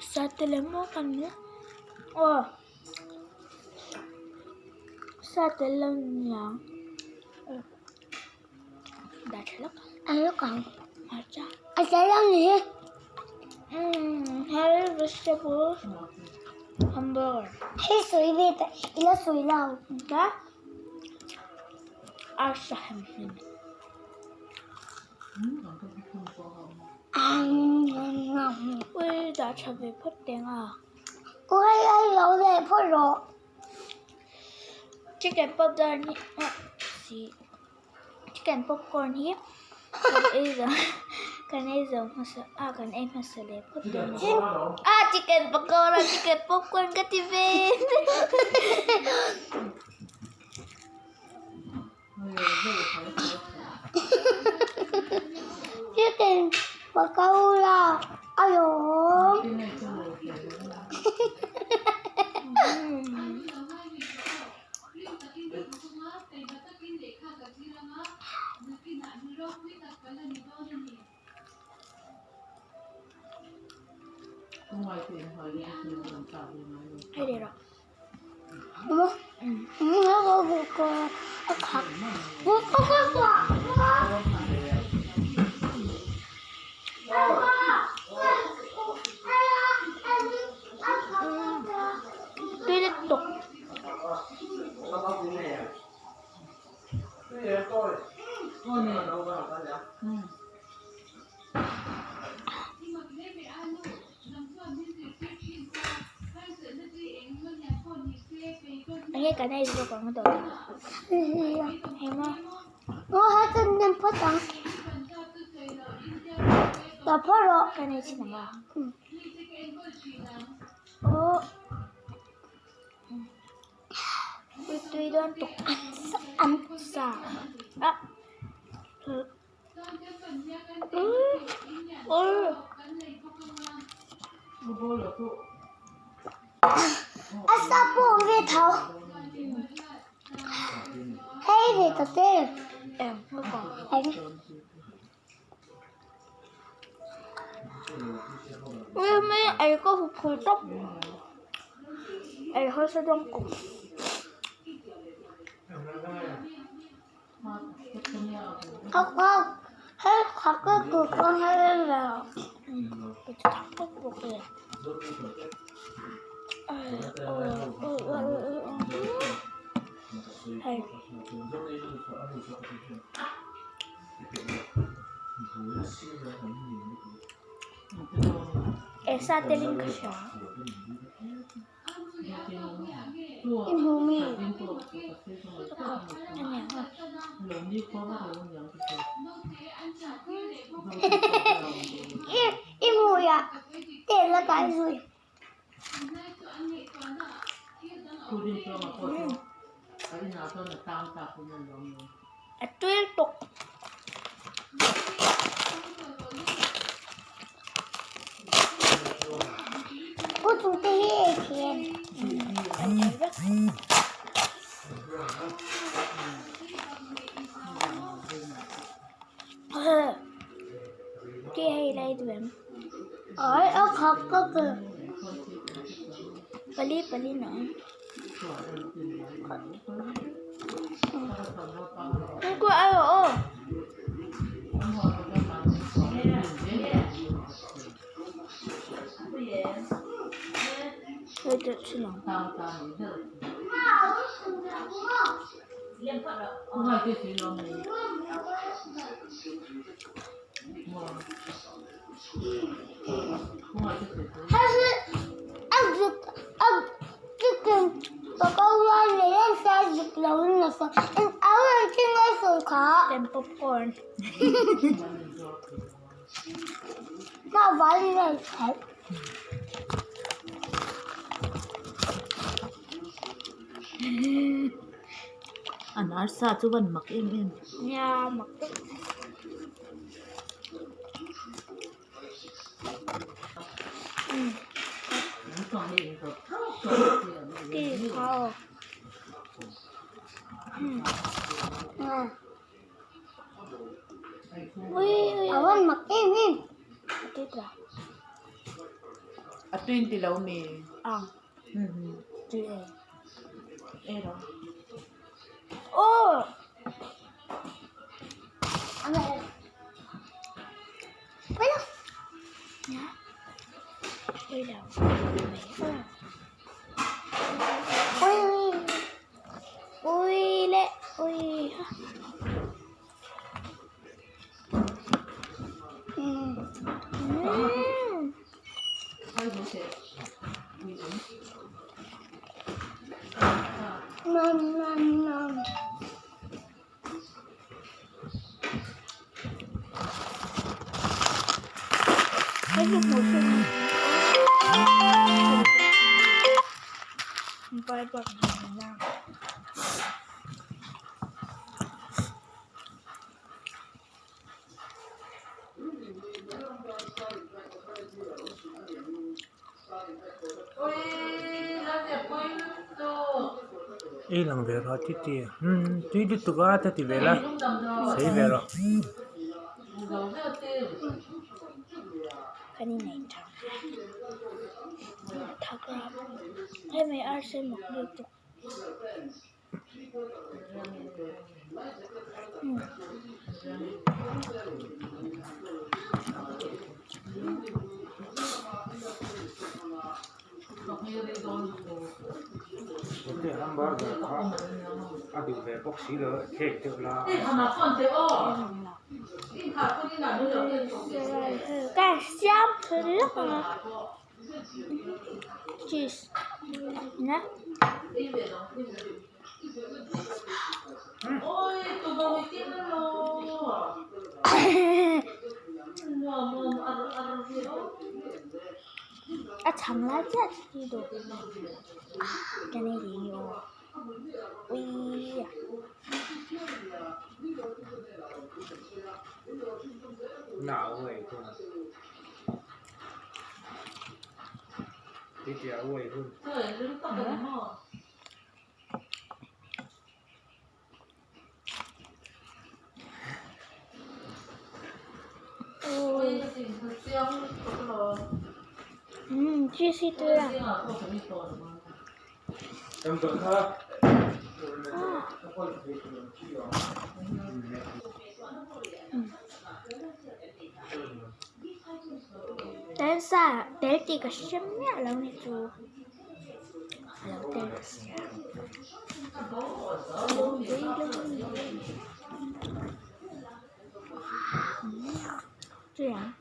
Sa te leh maw kan ni aw sa tel lo niang dah tha lawk a lawk ang hmarcha a tel lo ni hi umm hel vegetable hamburger hei sawi ve ta ila sawi lo ka arsa hem hmin. Ui dah tha ve phawt teng a. Ui ei lo leh phawt rawh. Chicken popcorn hi si chicken popcorn hi kan ei zo kan ei zo hmasa a kan ei hmasa leh phawt dawn a a chicken pakora chicken popcorn ka ti ve. Chicken pakora alawm. Tui lutuk. Enge kan ei zawk ang dawt eng maw kan ei chin ang a aw tui dawn tuk an sa a. A sa pawh ve tho hei ve ta che Eh sa telin ka hria. I hmu mi? I hmui ah tel a kai zui. A tui tuk. Pu chu te hi ei thei em? Ti hei lai duh em? Ai a khak ka ke. Pali pali na. Ko ayo o. Popcorn. An arsa chu van mak em em. Nia mak tak. Ki khao. A van mak em em. A tuin ti lo mi? Ang. Tui e. Ei rawh. Aw! Ui le ui ha. Nom nom nom. Hei hi hmuh theih a ni a. Ei lang ve rawh ti ti umm tui lutuk a ta ti ve la sawi ve rawh. Kan innei tha hemi arsi mak lutuk. Hamburger kha a duh ve bawk si lo cake deuh la. Cheese na. A chhang lai chiah chu tih duh ka nei leh nge aw uii. Umm cheese hi tui a. Tel sa tel tih ka hre miah lo ni chu a lo tel ta sia tui ang.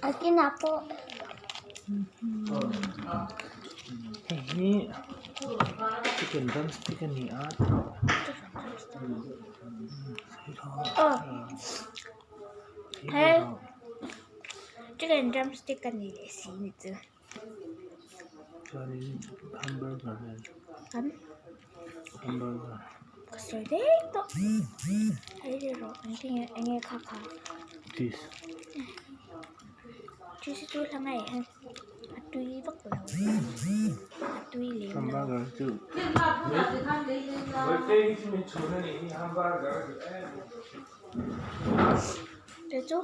A kinah pawh. Hei hi chicken drumstick a ni a Hei chicken drumstick a ni leh si ni chu. Chuanin hamburger nen hamburger. Ka sawi daih tawh hei hi rawh engtin nge eng nge kha kha. Cheese. Cheese hi chu hla ngei hian a tui vak lo a tui lem lo. Hamburger chu. Chu chu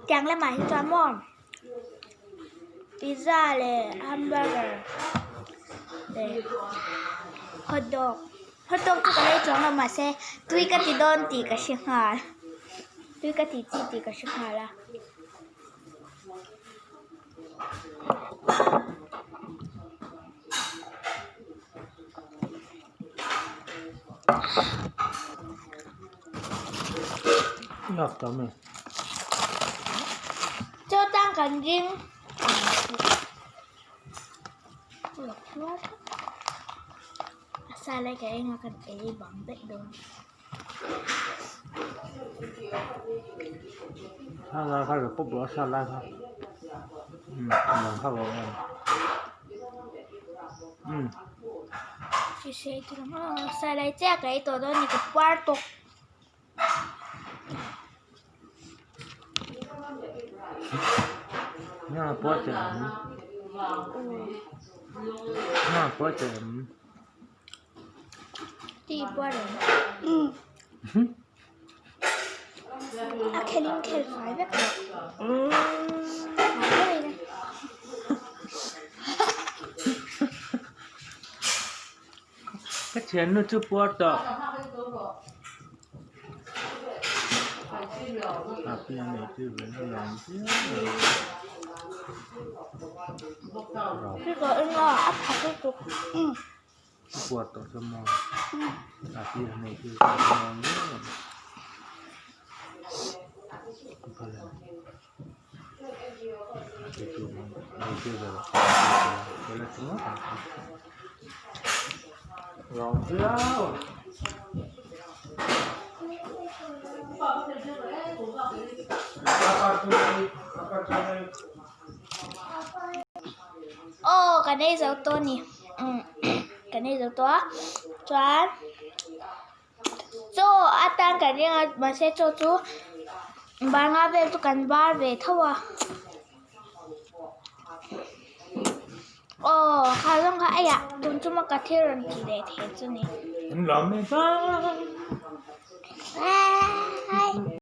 tiang lamah hi chuan maw pizza leh hamburger leh hotdog hotdog chu ka lei chuang lo mahse tui ka ti dawn tih ka hre nghal tui ka ti chi tih ka hre nghal a. Lak tam e. Chaw tang kan ring a sa lai ka enga kan ei bang daih dawn. Sa lai kha pawp lo a sa lai kha umm bang kha lo em umm. Sa lai chiah ka ei tawh dawn a ni ka puar tawh. Nga puar che em nga puar che em. Ti puar em. A khel in khel fai vek lo. Fai vek. Ka thiannu chu puar tawh. A pian nei chu ve na lawm viau mai. Puar tawh chu maw a pian nei chu ve na lawm viau mai. Aw kan ei zo tawh a ni kan ei zo tawh a chuan Chaw atan kan ring a mahse chaw chu bar nga vel chu kan bar ve tho a aw kha zawng kha eiah tun chu maw ka thil rawn tih leh thei chu ni. An lawm e bye. Bye.